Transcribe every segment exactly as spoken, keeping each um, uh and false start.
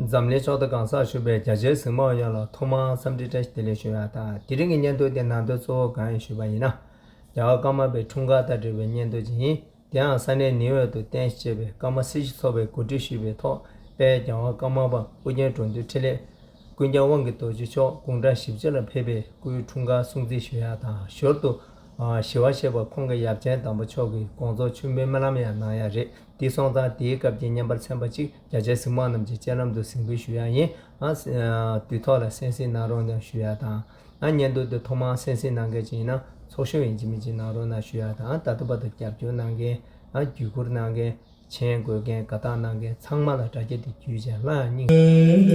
འཛམ་གླིང་ཕྱོགས་མཐའ་གང་སར་བཞུགས་པའི་རྒྱ་ཆེའི་གཟིགས་མོ་བ་ཡོངས་ལ་ཐོག་མར་འཚམས་འདྲི་བཀྲ་ཤིས་བདེ་ལེགས་ཞུ་ཡག་དང་། དེ་རིང་གི་བརྙན་ཐུང་དེ་ནང་དོན་གཙོ་བོ་གང་ཡིན་ཞུས་པ་ཡིན་ན། རྒྱལ་བ་ཀརྨ་པའི་འཁྲུངས་སྐར་དང་འབྲེལ་བའི་བརྙན་ཐུང་ཅིག་ཡིན། དེའང་ས་གནས་ནིའུ་ཡོག་ཏུ་རྟེན་གཞི་བྱས་པའི་ཀརྨ་སྲིད་ཞིའི་ཚོགས་པས་གོ་སྒྲིག་ཞུས་པའི་ཐོག་དཔལ་རྒྱལ་བ་ཀརྨ་པ་ཨོ་རྒྱན་འགྲོ་མདུན་འཕྲིན་ལས་ཀུན་ཀྱང་དབང་གི་རྡོ་རྗེ་མཆོག་དགུང་གྲངས་བཞི་བཅུ་ལ་ཕེབས་པའི་སྐུའི་འཁྲུངས་སྐར་སྲུང་བརྩི་ཞུ་ཡག་དང་། ཞོར་དུ་ཞི་བར་གཤེགས་པ་ཁོང་གི་ཡབ་ཆེན་དམ་པ་མཆོག་གི་དགོངས་རྫོགས་མཆོད་འབུལ་སྨོན་ལམ་ཡང་གནང་ཡག་རེད། དེ་སོང་ཙང་དེའི་སྐབས་ཀྱི་བརྙན་པར་ཚན་པ་གཅིག་རྒྱ་ཆེའི་གཟིགས་མོ་བ་རྣམས་ཀྱིས་སྤྱན་ལམ་དུ་གཟིགས་འབུལ་ཞུ་ཡག་ཡིན། ཨ་དུས་ཐོག་ལ་གསན་གཟིགས་གནང་རོགས་གནང་ཞུ་ཡག་དང་། ཨ་བརྙན་ཐུང་དེ་ཐོག་མར་གསན་གཟིགས་གནང་མཁན་ཅིག་ཡིན་ན་ཚོགས་ཞུགས་ཡིན་གཅིག་མིན་གཅིག་གནང་རོགས་གནང་ཞུ་ཡག་དང་། ད་ལྟ་བར་དུ་རྒྱབ་སྐྱོར་གནང་མཁན། ཨ་བརྒྱུད་བསྐུར་གནང་མཁན། མཆན་འགོད་མཁན། དགའ་རྟགས་གནང་མཁན་ཚང་མ་ལ་དྲ་རྒྱ་འདི་བརྒྱུད་བྱས་སླར་ཡང་སྙིང་།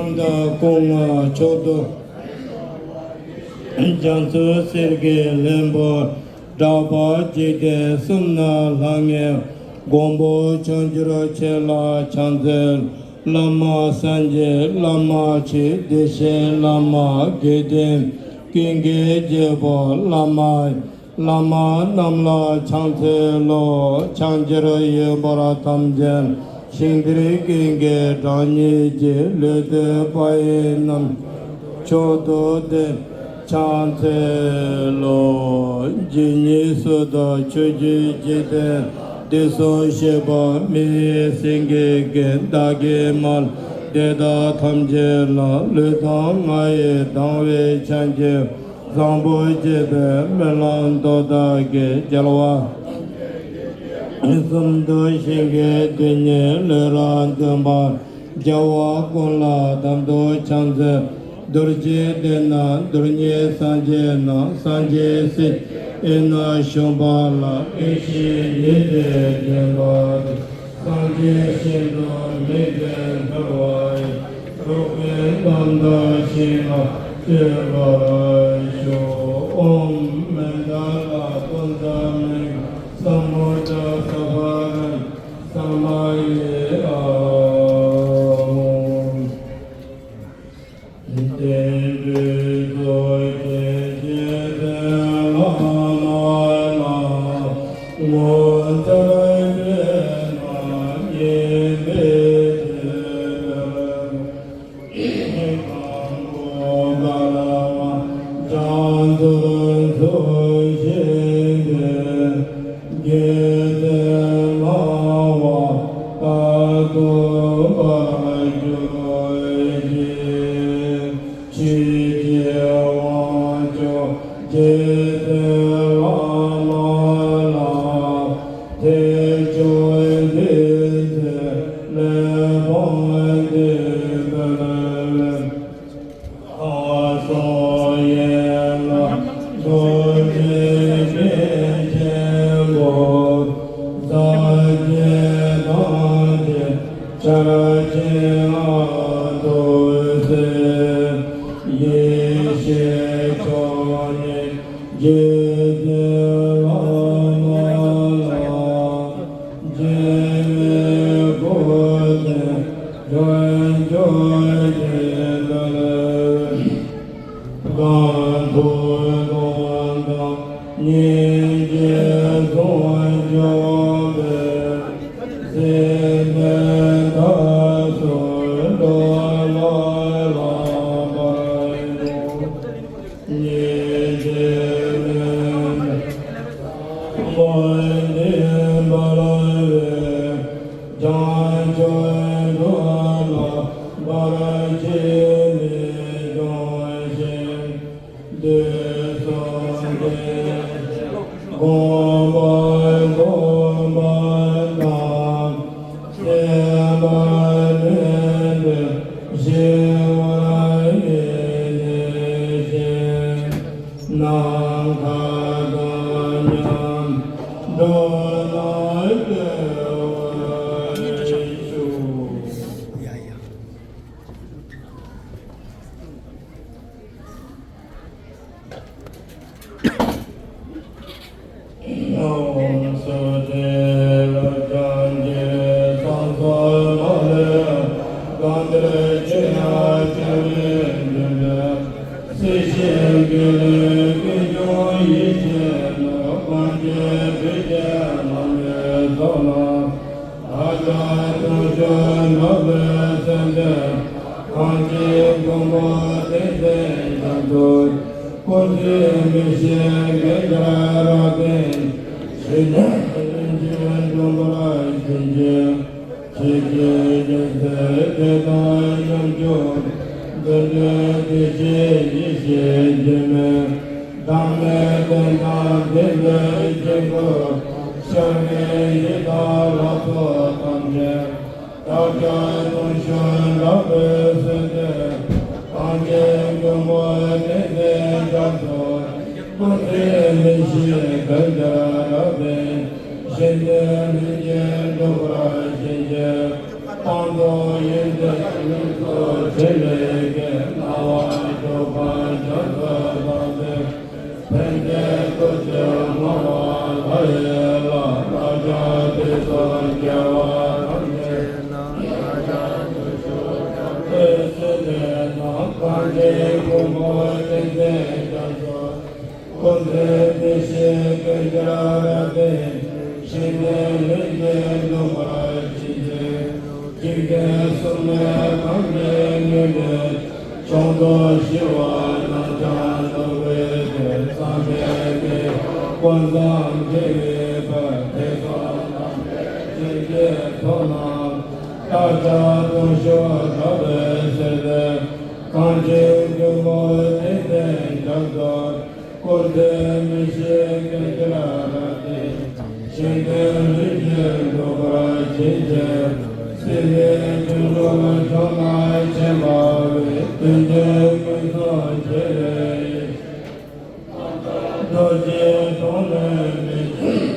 རྣམ་དག་སྐུ་ལྔ་མཆོག་ཏུ། རྒྱ་མཚོའི་གསེར་གྱི་ལྷུན་པོ། གྲགས་པ་འཇིག་རྟེན་གསུམ་ན་ལྷང་ངེ། མགོན་པོ་བྱང་ཆུབ་ཁྱེད་ལ་ཕྱག་འཚལ། བླ་མ་སངས་རྒྱས་བླ་མ་མཆོག་བདེ་གཤེགས་བླ་མ་དགེ་ལྡན། ཀུན་གྱི་རྒྱལ་པོ་བླ་མ། བླ་མ་རྣམས་ལ་ཕྱག་འཚལ་ལོ། ཕྱག་བྱར་ཡོད་པར་ཐམས་ཅད་ཤིང་རྟའི་སྐད་ཀྱི་གྲགས་སྙེད་ཀྱི། ལུས་བཏུད་པ་ཡི་རྣམ་མཆོག་ཏུ་བསྟན། ཕྱག་འཚལ་ལོ། ཇི་སྙེད་སུ་དག་ཆོས་ཀྱི་འཇིག་རྟེན་འདི་གསུང་བཤད་པ། མི་ཡི་སེང་གེ་གི་བདག་གི་མ། དེ་དག་ཐམས་ཅད་ལ་ལུས་དང་ངག་ཡིད་དང་བས་ཕྱག་བགྱི། བཟང་པོ་སྤྱད་པས་སྨོན་ལམ་མདོ་དག་གི་རྒྱལ་བ། གསུམ་དུ་ཞིང་གི་དོན་གཉེར་ལས་རབ་སྟོན་པ། རྒྱལ་བ་ཀུན་ལ་དམ་དུ་ཕྱག་འཚལ། རྡོ་རྗེ་གདན་ན་རྡོ་རྗེ་སངས་རྒྱས་རྣམས། སངས་རྒྱས་སྲས་དབྱིངས་ན་བྱོན་པ་ལ། དགེ་བཤེས་ཉི་ཟླས་བརྒྱན་པ་དེར། སངས་རྒྱས་ཞིང་དུ་མི་འབྲལ་འགྲོ་བ་ཡི། འགྲོ་ཀུན་དོན་དུ་ཞིང་ལ་སྤྱོད་པར་ཤོག་ཨོཾ་མནྡ་ལ་པུན་ཛ་མི་གྷ་ས་མུདྲ་ས་བྷ་ག་ཉི་ས་མ་ཡེ་ཨཱཿཧཱུྃ། དེ་འདྲའི་ཚོགས་ཀྱི་རྗེ་བཙུན་བླ་མ་ལ། ངོ་མཚར་ཆེ་བ་ཉིད་པའི་ཕྱིར། དང་པོ་དགའ་བ་བྱང་ཆུབ་འཚོ་བྱེད་པའི། དགེ་ཚུལ་སྨྲ་བ་ལྟར་སྒྲུབ་པར་གྱུར་ཅིག་ཕྱིའི་དབང་ཕྱུག་རྗེ་བཙུན་བླ་མ་ལ། ཐེག་མཆོག་ཏུ་ཕྱིན་ལས་ཕར་བདེན་པར་ལྷག་བསམ་ཡན་ལག་རྡོ་རྗེ་གེགས་ཆེན་པོ། ཟག་བཅས་ཐམས་ཅད་ཆར་ཆེན་ལ་ཐུག་ཚེ། ཡེ་ཤེས་མཆོག་ཉིད་རྗེ་བཙུན་བླ་མ་ལ། འཇིགས་མེད་སྐུ་སྟེ་འགྲོ་འཇུག་ཅན་དུ། གང་ཐུགས་དགོངས་དང་སྙིང་རྗེ་ཟུང་འཇུག་པའི། སྲིད་པའི་མཐའ་སུ་འགྲོ་བ་ལ་བར་དུ། ཉེས་བྱས་མེད་པར་ལྷག་པར་བྱིན་པར་འོས། བྱང་ཆུབ་སྒྲུབ་པ་བར་ཆད་མེད་འབྱུང་ཞིང་། དུས་གསུམ་དགོངས་པ་རྫོགས་པ་དང་། ཤེས་པ་ནུས་པས་ཞི་བར་མི་གནས་ཤིང་། ནམ་མཁའ་དང་མཉམ་འགྲོ་ན་བདེ་བར་ཤོག་ཨ་ཙ་དུང་ཞུ་ནོར་བུའི་སེམས་ཅན། གང་ཞིག་མགོན་པོ་བསྟན་འཛིན་རྒྱ་མཚོ། སྐུ་ཚེ་མི་ཤིགས་རྒྱལ་བརྒྱར་རབ་བརྟན། ཞི་གནས་རིན་ཆེན་འབྱུང་བར་བྱིན་གྱིས། ཆོས་ཀྱི་རྒྱལ་སྲས་བདེ་དང་མཉམ་སྤྱོད། འདི་འདྲའི་བདེ་གཤེགས་ཡེ་ཤེས་འགྱུར་མེད། བདག་མེད་བདེན་དང་ལྡན་པའི་དཀྱིལ་འཁོར། ཤར་གནས་ཡི་དྭགས་ལ་སོགས་ཐམས་ཅད། བདག་ཅག་དུང་ཞུ་ནོར་བུའི་སེམས་ཅན། གང་ཞིག་མགོན་པོ་བསྟན་འཛིན་རྒྱ་མཚོ། སྐུ་ཚེ་མི་ཤིགས་རྒྱལ་བརྒྱར་རབ་བརྟན། ཞི་གནས་རིན་ཆེན་འབྱུང་བར་བྱིན་གྱིས། བསྐང་གསོ་ཡོན་ཏན་ལེགས་སོ་ཕྲིན་ལས་ཀྱི། སྣང་བ་འཇུག་པ་རྒྱ་མཚོའི་དྭངས་བསིལ། ཕན་བདེའི་སྟོབས་ཀྱིས་བསྔོ་བ་མཐའ་ཡས་ལ། བདག་ཅག་དུས་གསུམ་དགེ་བ་ཐམས་ཅད་རྣམས། བདག་ཅག་དུང་ཞུ་ནོར་བུའི་སེམས་ཅན་རྣམས། གང་ཞིག་མགོན་པོ་བསྟན་འཛིན་རྒྱ་མཚོ། སྐུ་ ཀུན་ཏུ་བདེ་གཤེགས་ཀུན་གྱི་རབ་ཏུ་བསྟེན། ཞིང་དུ་ལྷུན་གྱིས་གྲུབ་པར་བྱིན་གྱིས་རློབས། འཇིག་རྟེན་གསུམ་ལས་གང་གི་ངོས་ནས། བྱང་དུ་ཞི་བ་རྣམས་ཀྱང་ཐོབ་པའི་ཕྱིར། བསམ་པའི་དོན་ཀུན་བཟང་དགེ་བའི་བར། ཐེག་མཆོག་དམ་པའི་ཆོས་ཀྱི་མཐུ་རྣམས། བདག་ཀྱང་ཐོབ་ཤོག་དགའ་བའི་ཚུལ་དུ། གངས་ཅན་ཀུན་པོ་བསྟན་འཛིན་རྒྱ་མཚོ། ཀུན་ཏུ་མི་ཤེས་ཀུན་གྱི་རབ་ཏུ་བསྟེན། ཞིང་དུ་ལྷུན་གྱིས་གྲུབ་པར་བྱིན་གྱིས་རློབས། སྲིད་པའི་ཁྱུང་དྲུག་ཕྱོགས་རྣམས་ཁྱེར་འབར་བའི། དུས་འདིར་ཀུན་སྲུང་ཁྱེད་རང་ཡིན། རྡོ་རྗེ་གདོང་ལས་མི་འབྱུང་།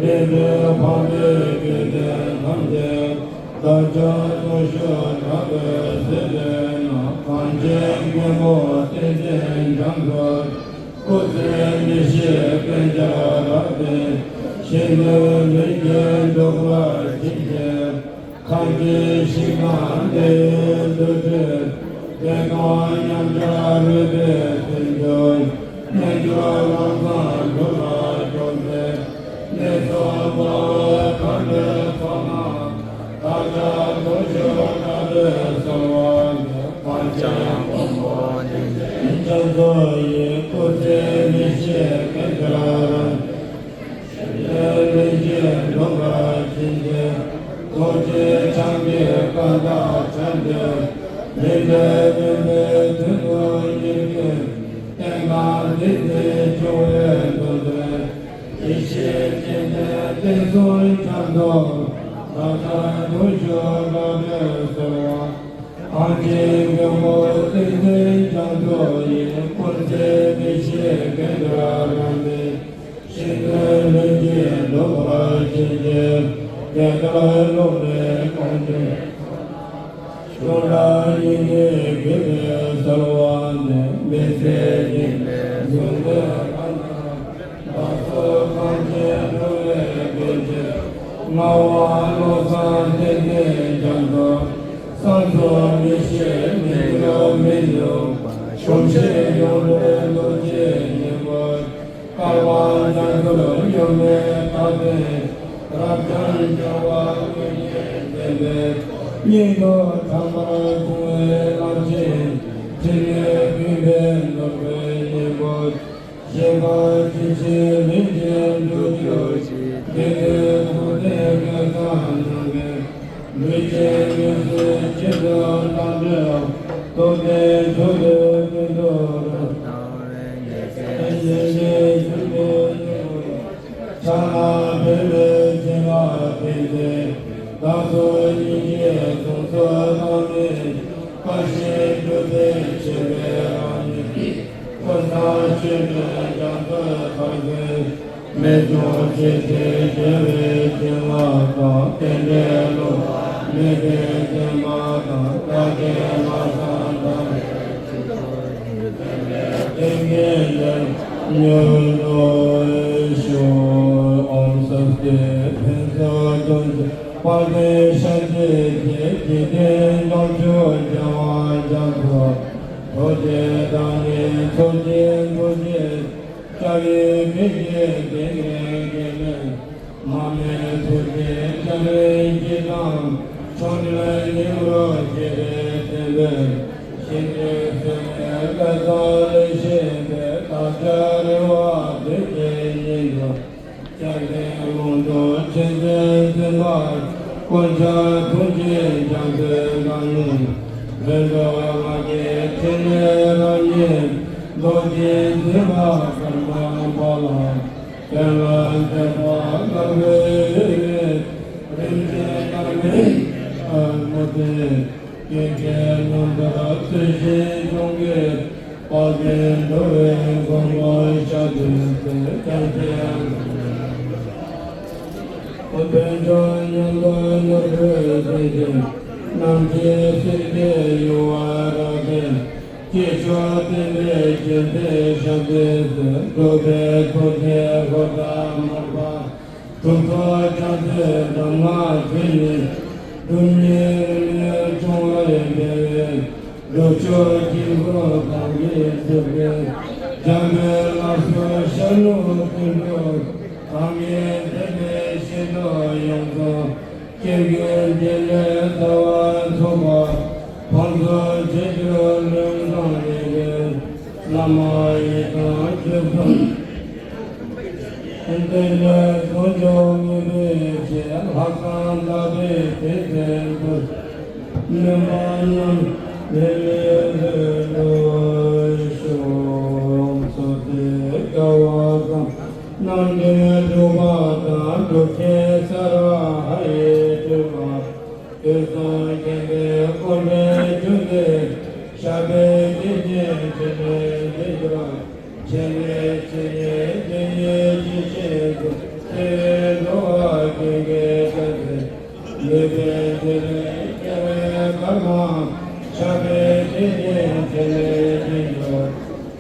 རིག་པའི་ཕ་རོལ་དགེ་འདུན་ཐམས་ཅད། བདག་ཀྱང་ཐོབ་ཤོག་དགའ་བའི་ཚུལ་དུ་ནི། གངས་ཅན་མགོན་པོ་བསྟན་འཛིན་རྒྱ་མཚོ། སྐུ་ཚེ་མི་ཤིགས་ཀུན་ཀྱང་རབ་བརྟན། ཞིང་དུ་ལྷུན་གྱིས་གྲུབ་པར་བྱིན་གྱིས། ཁམས་ཀྱི་ཞིང་རྣམས་འདོད་ཡོན་དུ་སྤྲུལ། དེ་དང་མཉམ་པར་རོལ་པའི་རྩེ་འཇོ། རྣལ་འབྱོར་ལམ་བཟང་འགྲོ་ལ་སྐྱོང་མཛད། ལེགས་སོ་དཔའ་བོས་གང་གི་ཚོགས་རྣམས། བདག་ཀྱང་ཐོབ་ཤོག་དགའ་བའི་ཚུལ་དུ་ནི། གངས་ཅན་མགོན་པོ་བསྟན་འཛིན་རྒྱ་མཚོ་ཡི། སྐུ་ཚེ་མི་ཤིགས་ཀུན་ཀྱང་རབ། ཞིང་དུ་ལྷུན་གྱིས་གྲུབ་པར་བྱིན་གྱིས། རྡོ་རྗེ་འཆང་གི་བཀའ་དང་མཚུངས་ཏེ། ལེགས་པའི་བསྟན་པའི་དོན་དུ་ཉིན་ཀུན། བསྟན་དང་སྡེ་སྲིད་སྐྱོང་བའི་དོན་དུ། ཡེ་ཤེས་ཀྱི་སྤྱན་ལྡན་བསྟན་སྲུང་རྒྱ་མཚོ། བདག་ཀྱང་ཐོབ་ཤོག་དགའ་བའི་ཚུལ་དུ། གངས་ཅན་མགོན་པོ་བསྟན་འཛིན་རྒྱ་མཚོ་ཡི། སྐུ་ཚེ་མི་ཤིགས་ཀུན་ཀྱང་རབ་བརྟན། ཞིང་དུ་ལྷུན་གྱིས་གྲུབ་པར་བྱིན་གྱིས། དེ་ལྟར་རློབས་པའི་གངས་ཅན། གཞུང་དང་སྙན་བརྒྱུད་དགེ་བའི་ཚལ་བ་འདི། མི་ཟད་སྙིགས་མའི་གཟུགས་འདི་ཀ་ན། བདག་སོགས་གངས་ཅན་འགྲོ་བའི་དོན་ཆེད། ངག་དབང་བློ་བཟང་བསྟན་འཛིན་རྒྱ་མཚོ། བསམ་དུ་མི་ཤེས་མི་འགྱུར་མི་ནུབ་པ། གཞོམ་བྱེད་ཡོངས་གྲོལ་རྡོ་རྗེ་སྙིང་པོ། བསྐལ་པ་འཆར་ཚུལ་ཡོད་མེད་བརྟག་ལྡན། རབ་འབྱམས་རྒྱལ་བ་ཀུན་གྱི་བསྟན་པའི། སྙིང་པོ་དམ་པར་བཟུང་བའི་རླབས་ཆེན། ཕྲིན་ལས་ཀུན་ཕན་ནོར་བུའི་སྙིང་པོ། གཞན་ཕན་ཅི་མཆིས་ལྷུན་གྱིས་འགྲུབ་གྱུར་ཅིག་དགེ་འདུན་ཚོགས་སྡེ་སྐལ་བཟང་རྣམས་ཀྱིས། ལུས་ཅན་ངལ་གསོའི་ཆེད་དུ་བཏང་སྒྲུབ། རྟོགས་ལྡན་ཕྱོགས་དུས་ཀུན་ཏུ་རབ། དང་བའི་ཉེར་སྤྱོད་ཉེར་སྤྱོད་ཡོན་ཏན་ཕྱག་ན་འབེབས་པའི་བྱིན་རླབས་ཕན་བདེ། བདག་སོགས་སྙིང་རྗེའི་གཟུངས་སུ་བཏང་ནས། བཀའ་བཞིན་སྒྲུབ་པའི་བྱིན་པའི་རང་ཉིད། ཀུན་བཟང་ཆོས་སྒྲོན་རྒྱ་མཚོའི་ཁ་ཟས། རྨད་བྱུང་ཆོས་ཀྱི་རྒྱལ་བའི་བྱིན་རླབས་དང་། རྟེན་འབྲེལ་བསླུ་བ་མེད་པའི་བདེན་པ་དང་། བདག་གི་ལྷག་བསམ་དང་ལྡན་པའི་ཆོས་སྐུ་ཡི། ལྷན་སྐྱེས་ལས་མྱུར་ཐོབ་ཤོག་ཨོཾ་སྭསྟི། ཕུན་ཚོགས་རྡོ་རྗེ་དཔལ་ལྡན་ཤཱཀྱའི་རྗེ། འཇིག་རྟེན་འབྱུང་ཆུ་རྒྱལ་བ་རྒྱ་མཚོ། རྡོ་རྗེ་བདག་ཉིད་མཚོ་སྐྱེས་རྡོ་རྗེ། ལྕགས་ཡོས་འཕེལ་གྱི་རྒྱལ་བའི་དགེ་འདུན། མར་མེ་མཚོ་སྐྱེས་སྐྱ་རེངས་ཀྱི་མདངས། ཆོ་འཕྲུལ་ཉི་འོད་འཁྱིལ་པའི་སྟེང་དུ། ཤིང་འབྲས་སོས་ནས་སྐལ་བཟང་ལེགས་བཞད་པའི། བདག་ཅག་རེ་བ་གདུལ་བྱའི་སྙིང་པོ། སྐྱབས་གནས་ཀློང་དུ་ཆེན་པོས་འཛིན་པ། ཀུན་ཁྱབ་ཐུགས་རྗེའི་རྒྱ་མཚོའི་གང་ཉིད། ལྷུན་གྲུབ་ལྷ་སྐྱེས་ཕྲིན་ལས་རབ་བརྙེས། རྡོ་རྗེ་འཛིན་པ་ཀརྨ་པ་ལ། དོན་ལ་མཛད་པ་དཀར་པོའི་འོད་ཀྱིས། རིན་ཆེན་དཀར་མེ་ལ་མུ་ཏིག་ཀུན་གྱི་རྣམ་པར་བརྗོད་བཞིན་སྐྱོང་གི། དཔལ་ལྡན་འགྲོ་བའི་མགོན་པོ་ཤཱཀྱའི་སྲས་ཀྱང་ཆེན། ཀུན་ཕན་མཆོག་མཉམ་དུ་ནོར་བུའི་རྩེ་འཇིག་རྣམ་མཁྱེན་སྲས་ཀྱི་ཡུམ་བར་ཐལ། སྐྱེས་མཆོག་བསྟན་པའི་རྒྱལ་མཚན་ཞབས་པད་སྲས། འགྲོ་བའི་ཐུགས་རྗེའི་ཧོར་ཟླ་དམར་པ། གྲུབ་ཐོབ་རྒྱ་མཚོའི་གདམས་ངག་ཆོས་ཉིད། སྒྲུབ་གཉེར་རིམ་ལས་སྐྱོང་བར་འབད་བའི། འགྲོ་མཆོག་དཀྱིལ་འཁོར་གང་གི་སྒྲུབ་པའི། འཇམ་དཔལ་ལ་སོགས་ཤར་ནུབ་ཀུན་ཏུ། གང་གིས་བསྟན་པའི་ཞིང་དུ་ཡོངས་སུ། སྐྱེ་དགུའི་འདི་ལས་ཐར་པ་ཐོབ་པ། ཕུན་སུམ་ཇི་བཞིན་ལུས་དང་ཡིད་ཀྱིས། བླ་མ་ཡི་དམ་རྗེས་སུ། བསྟན་པའི་དོན་མཆོག་ངེས་པའི་ཕྱིར། ལྷག་བསམ་དག་པའི་ཐུགས་བསྐྱེད་དུ། མོས་པ་རྣམས་ལས་ལས་ལྷོད་དུ་ཤོག། སོ་སོའི་དགའ་བ་དང་། རྣམ་འདྲེན་འགྲུབ་པ་དང་། འགྲོ་ཀུན་ས་ར་ཧ་ཡེ་སྤྲུལ་པ། དུས་གསུམ་མཁྱེན་པའི་སྐུ་འཕྲེང་རྒྱུད་ལས། ཞབས་པད་བརྟན་ཅིང་འཆད་ཉན་རྒྱས་གྱུར། འཆད་ཉན་འཆད་ཉན་དེ་ཉིད་ཀྱི་རྗེས་སུ། ཚེ་འགྲོ་བ་ཀུན་གྱི་བདག་ཚེ། ལུས་རྟེན་འདི་ལས་སྐྱེ་བའི་བར་མ། ཞབས་པད་བརྟན་ཅིང་འཆད་ཉན་རྒྱས་གྱུར།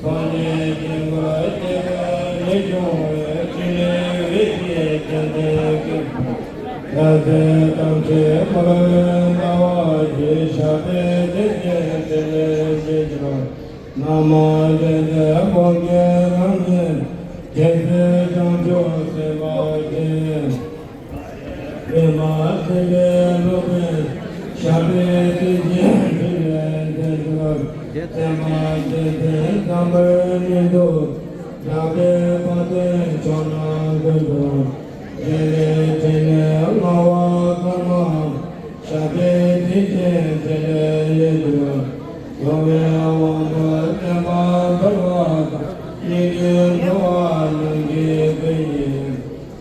ཚོགས་གཉིས་ཀྱི་མགོན་སྐྱེ་བའི་ལས་བྱུང་བའི། ཕྲིན་ལས་འོད་ཀྱི་རྒྱན་ལྡན་ཀུན། ལྷ་སྲིན་ཐམས་ཅད་འཁོར་བའི་ཟླ་བ་བཞིན། ཞབས་པད་བརྟན་ཅིང་འཆད་ཉན་རྒྱས་གྱུར། ན་མོ་བདེ་ཆེན་སྤངས་རྒྱས་རང་བཞིན། རྒྱལ་སྲས་བྱང་ཆུབ་སེམས་དཔའ་ཆེ། པདྨ་སེམས་དཔའི་སློབ་དཔོན། ཞབས་པད་བརྟན་ཅིང་ཕྲིན་ལས་མཛད་པ། ཚད་མ་སྡེ་ཚན་དམ་པའི་གླིང་དུ། གྲགས་པའི་དཔལ་ལྡན་ཕྱོགས་རྣམས་ཀུན་ཏུ། རྒྱལ་བའི་ཕྲིན་ལས་མངའ་བ་ཀརྨ། ཞབས་པད་བརྟན་ཅིང་ཕྲིན་ལས་རྒྱས་གྱུར། ཡོངས་འདྲེན་དབང་པོ་བརྟན་པ་འབར་བ་དང་། སྙིགས་དུས་འགྲོ་བ་རྣམས་ཀྱི་དཔུང་ཉིད།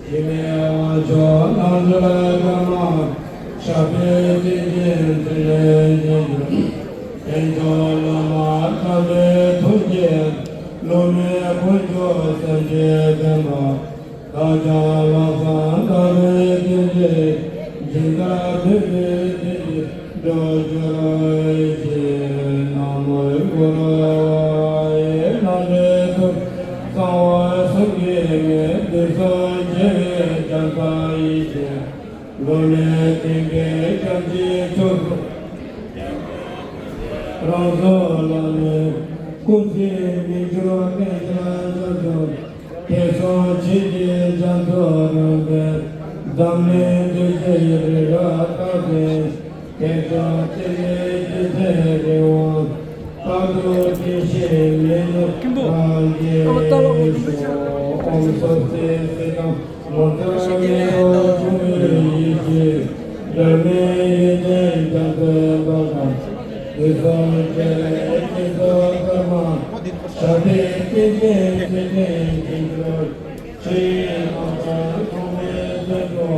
འཆི་མེད་དབང་ཕྱུག་རྣམ་འདྲེན་ཀརྨ། ཞབས་པད་བརྟན་ཅིང་ཕྲིན་ལས་རྒྱས་གྱུར། དཀོན་མཆོག་བླ་མ་དམ་པའི་ཐུགས་རྗེ། བསླུ་མེད་དཀོན་མཆོག་སེམས་ཀྱི་བདེན་པ། བདག་ཀྱང་ལྷག་བསམ་དག་པའི་ཐུགས་རྗེས། ཇི་ལྟར་འདོད་པའི་དོན་འགྲུབ་གྱུར་ཅིག། ན་མོ་གུ་རུ་ཝཱ་ཡེ། ནཱ་ལས་ཐུགས་གསང་བ་གསུང་གི་ངེས། དུས་གསུམ་རྒྱལ་བའི་རྒྱལ་ཚབ་ཡེ་ཤེས། བློ་ལས་བཏུས་པའི་སྐྱབས་རྗེ་མཆོག་གསུམ། རང་སྲོག་ལ་གནས། སྐུ་ཚེ་མི་འགྱུར་བརྟན་ཅིང་རྒྱ་མཚོ། དད་གསུམ་ཆོས་ཀྱི་རྒྱ་མཚོ་རང་བས། འཛམ་གླིང་འདུས་བྱས་རི་རབ་བརྟགས་ཟིན། དེ་ཚོ་བརྟེན་ནས་རྒྱུ་མཚན་རི་དབང་། རྟག་ཏུ་དེ་བཞིན་མི་ནུབ་རང་རྒྱལ་ཤོག། ཨོཾ་སྭ་སྟི་སིདྡྷི་ནཱ་མོ་དྷཱ་རཱ་ཧི་ཏོ། བྱུང་བའི་ཡེ་ཤེས་འབྲལ་མེད་ཡོན་ཏན་རྒྱ་མཚོའི་འབབ་སྟངས། དུས་གསུམ་རྒྱལ་བའི་སྤྱི་གཙུག་ཀརྨ། ཞབས་པད་བརྟན་ཅིང་ཚེ་བརྟན་རྒྱས་གྱུར། ཆོས་དབྱིངས་ནམ་མཁའ་ཁོངས་མེད་ཚུལ་དུ།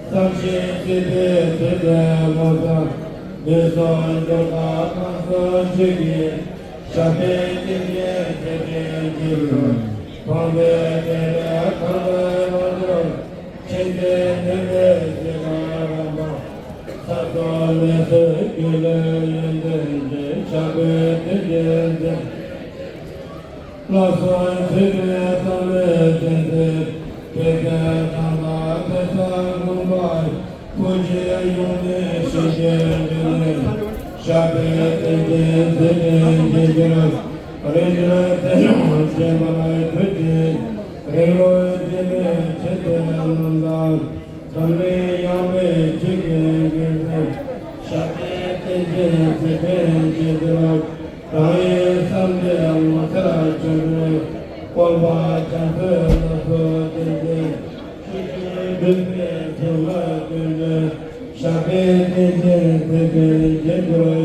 བསམ་ཤེས་སྲིད་པའི་དེ་ལྟའི་ངོ་མཚར། དུས་གསུམ་འབྱོར་པ་ཁམས་གསུམ་ཆོས་ཀྱི། ཞབས་པད་བརྟན་ཅིང་ཚེ་བརྟན་རྒྱས་གྱུར། ཕོངས་པའི་དེ་ལས་ཐར་པའི་ལམ་སྒྲོན། མཁྱེན་བརྩེ་ལྡན་པའི་སྲས་དང་རྣམ་པ། ཚེ་སྲོག་ལས་གསོས་རྒྱུད་ལ་ཡོན་ཏན་ཅན། ཞབས་པད་བརྟན་ཅིང་ཚེ་ལ་སོགས་ཆོས་ཀྱི་བསམ་པའི་སྤྱན་གཟིགས། ཐོས་པའི་དང་ལ་ཐོས་བསམ་སྒོམ་པ། སྐུ་བཞི་ཡོངས་ནས་ཞི་བྱེད་འདོད་ནས། ཞབས་པད་བརྟན་ཅིང་ཚེ་བརྟན་རྒྱས་གྱུར། རིན་པོ་ཆེ་ལ་བརྟེན་ནས་བྱེད་པར་མཛོད་ཅིག། རིང་ལུགས་འབྱེད་མེད་ཆེ་བསྟོད་རྣམ་དག། འཛམ་གླིང་ཡངས་པའི་ཆོས་ཀྱི་རྒྱལ་མཚན། ཞབས་པད་བརྟན་ཅིང་ཚེ་བརྟན་རྒྱས་གྱུར། རང་ཡུལ་བསམ་པའི་ངོ་མཚར་ཆོ་འཕྲུལ། སྐུ་འཕགས་རྒྱ་མཚོའི་ལ་སོགས་ལྡན་ཅིང་། ཆོས་སྐྱོང་འདུས་པའི་ཕྱོགས་ལ་ཀུན་ཏུ། ཞབས་པད་བརྟན་ཅིང་ཚེ་བརྟན་རྒྱས་གྱུར།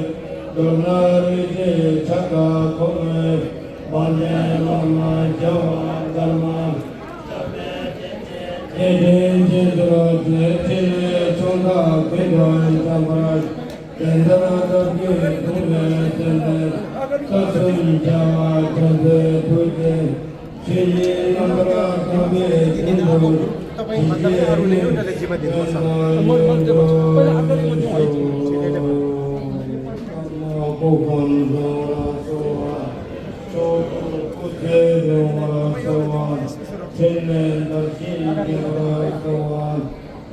མདོར་ན་རིན་ཆེན་ཕྱག་དང་གོང་མའི། བང་ཆེན་ལོ་མ་བྱེ་བ་དར་མ། ཞབས་པད་བརྟན་ཅིང་ཚེ་བརྟན་རྒྱས་གྱུར་ཅིག། ཕྲིན་ལས་མཆོག་དང་ཀུན་ཏུ་འཇམ་པར། དེ་ལྟར་བདག་གིས་བཟུང་བའི་སེམས་ཅན། རྩ་གསུམ་རྒྱལ་བ་རྒྱ་མཚོའི་ཐུགས་རྗེས། ཆོས་ཉིད་རྣམ་པར་དག་པའི་དོན་དུ། ཇི་སྐད་བསྔོས་པའི་དོན་དུ་ཡོངས་སུ་སྐུ་ཁམས་བཟང་བར་གསོལ་བ། མཆོག་ཏུ་སྐུ་ཚེ་རིང་བར་གསོལ་བ། ཕྲིན་ལས་མཐར་ཕྱིན་རྒྱས་པར་གསོལ་བ།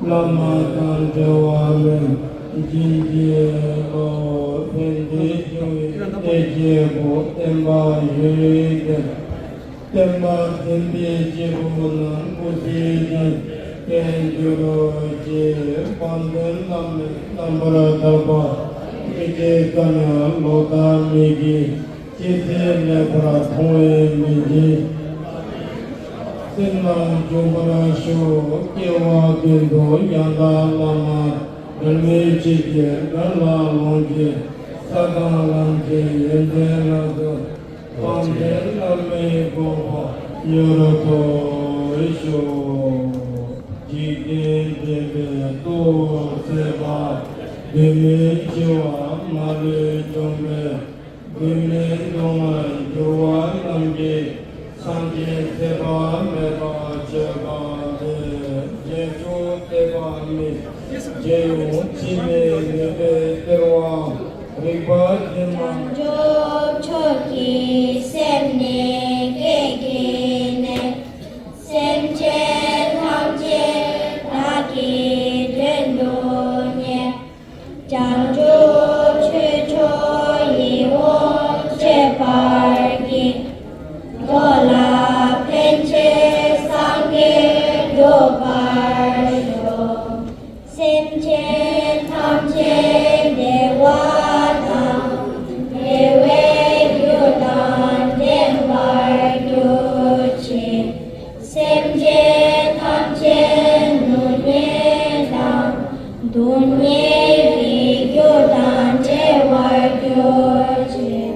བླ་མ་དང་འབྲལ་བ་མེད་བྱིན་གྱིས་རློབས། ཕན་བདེའི་འབྱུང་བའི་གཏེར་ཆེན་པོ། བསྟན་པ་གཞུང་ལུགས་ཀྱི། བསྟན་པ་བསྟན་པའི་སྐྱེས་བུ་རྣམས། སྐུ་ཚེ་རིང་བརྟན་གྱུར་ཅིག་དཔལ་ལྡན་བླ་མའི་རྣམ་པར་ཐར་པ། སྐྱེ་ཅིག་གང་ཡང་ལོག་ལྟ་མེད་ཀྱི། སྐྱེ་ཚེ་མེད་པར་མཐོང་བའི་མི་འཇིགས། སེམས་ལ་འཇུག་པར་ཤོག་སྐྱེ་བ་ཀུན་ཏུ་ཡང་དག་བླ་མ། འབྲལ་མེད་ཆོས་ཀྱི་དགྲ་ལ་ལོངས་སྤྱོད། ས་དང་ལམ་གྱི་ཡོན་ཏན་རབ་ཏུ། དཔལ་ལྡན་བླ་མའི་དགོངས་པ་མྱུར་ཐོབ་ཤོག་འཇིག་རྟེན་འདྲེན་པའི་རྟོག་བཟླས་པ། གདོད་མའི་འཆི་བ་མ་ལུས་འཇོམས་པའི། སྡུག་བསྔལ་སྡུག་བསྔལ་འགྱུར་བ་རྣམས་ཀྱི། སངས་རྒྱས་ཚེ་དཔག་མེད་པ་མཆོད་པ་འདི། རྗེས་འཇུག་བསྟན་པ་མི་རྗེ་ཡུམ་འཆི་མེད་ནུས་པའི་སྟེར་བ། རིག་པ་ལྡན་མ། བྱང་ཆུབ་མཆོག་གི་སེམས་ནི་སྐད་ཀྱིས་ནི། སེམས་ཅན་ཐམས་ཅད་བདག་གིས་དོན་དུ་གཉེར། བྱང་ཆུབ་ཆོས་མཆོག་ཡིད་འོང་སྤྱད་པར་བགྱི། འགྲོ་ལ་ཕན་ཕྱིར་སངས་རྒྱས་འགྲུབ་པར་ཤོག་སེམས་ཅན་ཐམས་ཅད་བདེ་བ་དང་། བདེ་བའི་རྒྱུ་དང་ལྡན་པར་གྱུར་ཅིག་སེམས་ཅན་ཐམས་ཅད་སྡུག་བསྔལ་དང་། སྡུག་བསྔལ་གྱི་རྒྱུ་དང་བྲལ་བར་གྱུར་ཅིག་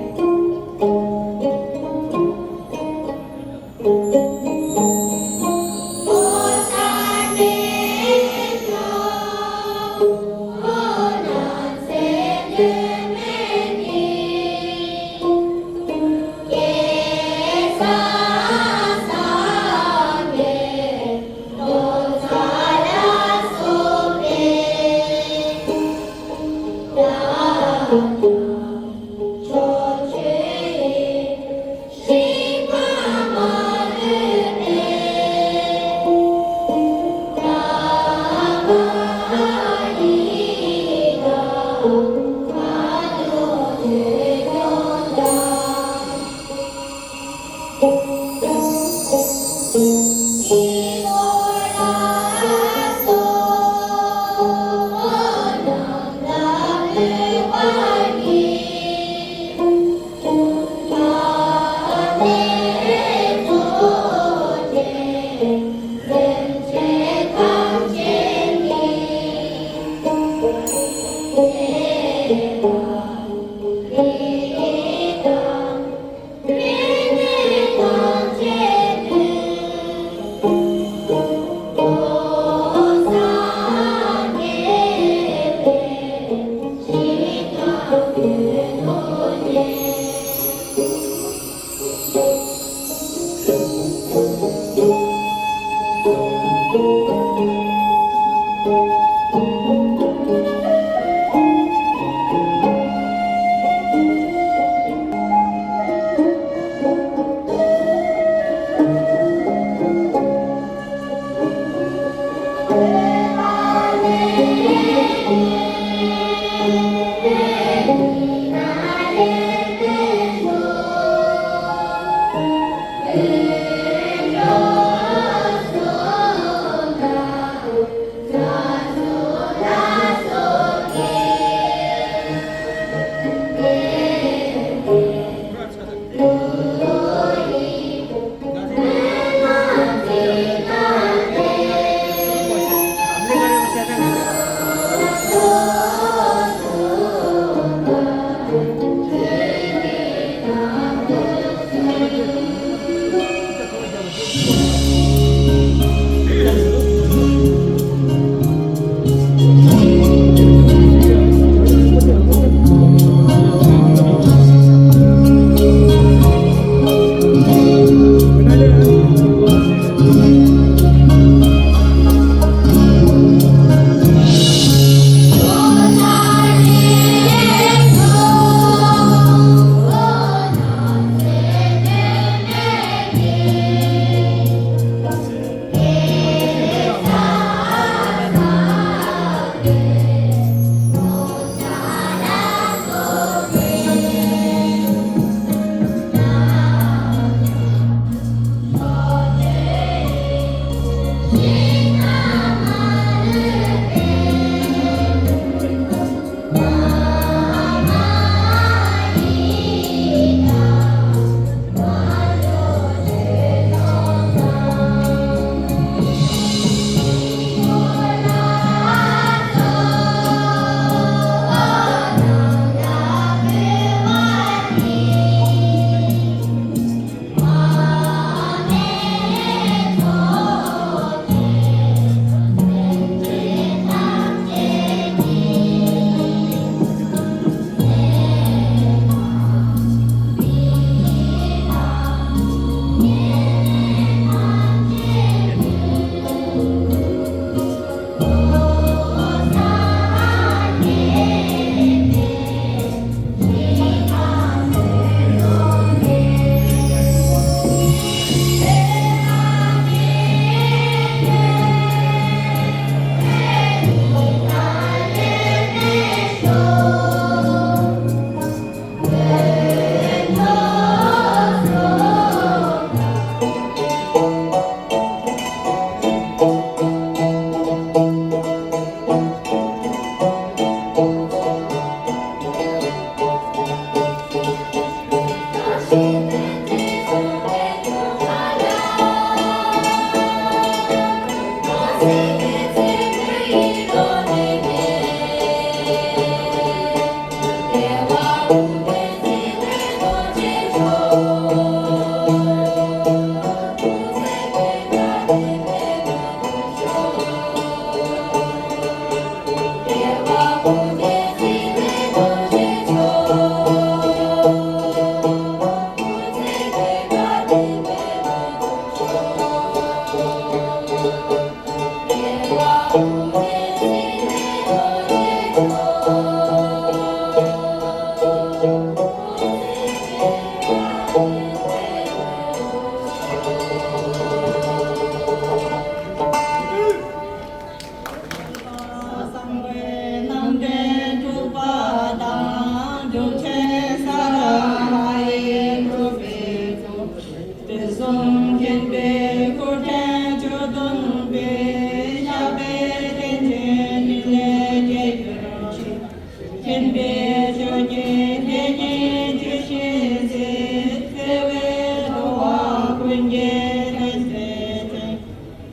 མཁྱེན་པའི་མཆོག་གི་ལྷས་ཉིད་བརྗོད་བཞིན་གཟིགས། བརྩེ་བའི་འགྲོ་བ་ཀུན་གྱི་ལྷ་སྲས་ཀྱང་།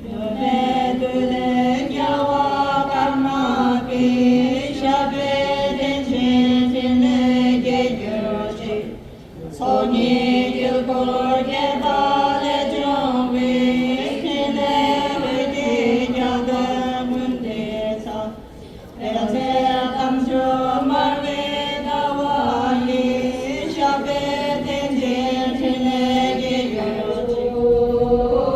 འགྲོ་བའི་དུས་ལས་རྒྱལ་བ་ཀརྨ་པའི། ཞབས་པད་བརྟན་ཅིང་ཕྲིན་ལས་རྒྱས་གྱུར་ཅིག་ཚོགས་གཉིས་དཀྱིལ་འཁོར་རྒྱས་པ་ལས་བྱུང་བའི། ཕྲིན་ལས་འོད་ཀྱི་རྒྱལ་པོའི་མུན་པའི་མཚོ། དཔལ་ལྡན་དམ་ཆོས་འབར་བའི་ཟླ་བ་ཡིས། ཞབས་པད་བརྟན་ཅིང་ཕྲིན་ལས་རྒྱས་གྱུར་ཅིག་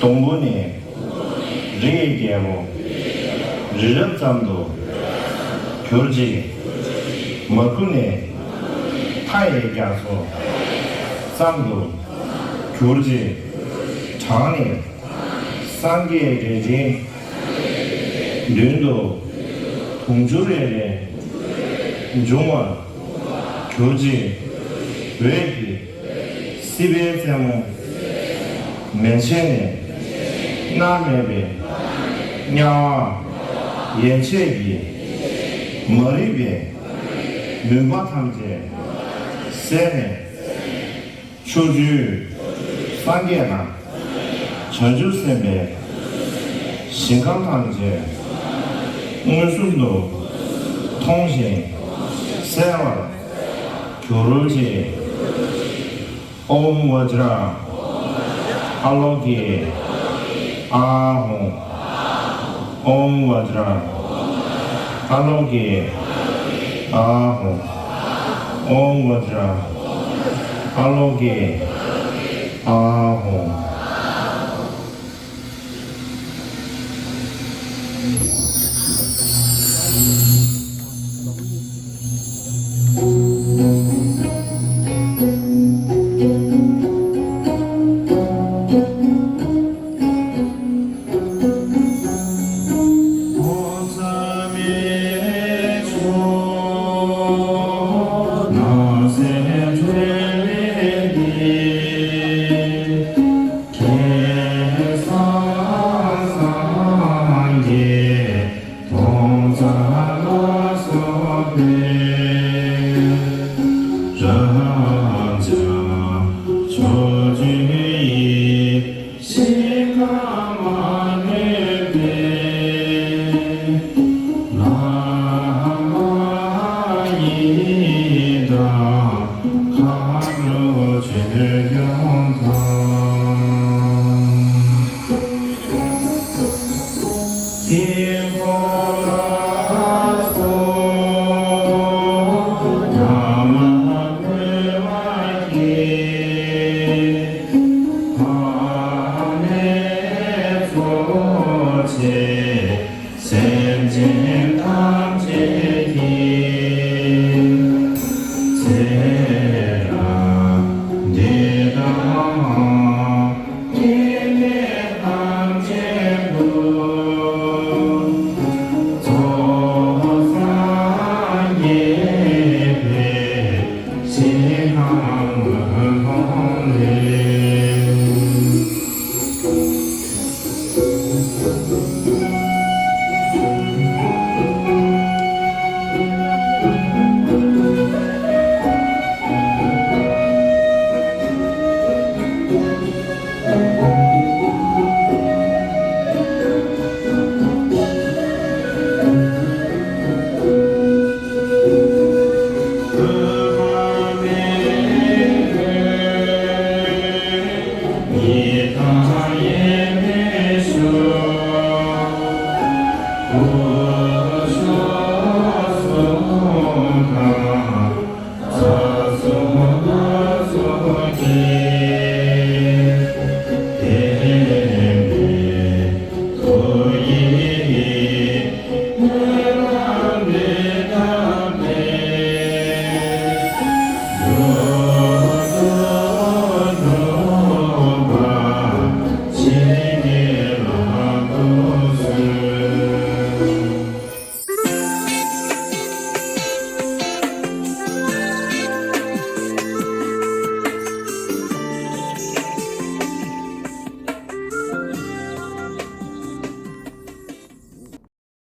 སྡོང་པོ་ནི། རིའི་རྒྱལ་པོ། རི་རབ་ཙམ་དུ། གྱུར་ཅིག་མ་ཁུ་ནི། མཐའ་ཡས་རྒྱ་མཚོ། ཙམ་དུ། གྱུར་ཅིག་གྲངས་ནི། སངས་རྒྱས་རལ་གྲིའི། མདུན་དུ། དུང་ཕྱུར་རེ་རེ། འབྱུང་བར། གྱུར་ཅིག་འོད་ཀྱི། སྲིད་པའི་རྩེ་མོ། མན་ཆད་ནས། མནར་མེད་པའི། དམྱལ་བ། ཡན་ཆད་ཀྱི། མ་རིག་པའི། མུན་པ་ཐམས་ཅད། བསལ་ནས། ཕྱོགས་བཅུའི། སངས་རྒྱས་དང་། བྱང་ཆུབ་སེམས་དཔའི། ཞིང་ཁམས་ཐམས་ཅད། མངོན་སུམ་དུ། མཐོང་ཞིང་། གསལ་བར། གྱུར་ཅིག་ཨོཾ་བཛྲ་ཨ་ལོ་ཀེ་ཨཱཿཧཱུྃ། ཨོཾ་བཛྲ་ཨ་ལོ་ཀེ་ཨཱཿཧཱུྃ། ཨོཾ་བཛྲ་ཨ་ལོ་ཀེ་ཨཱཿཧཱུྃ།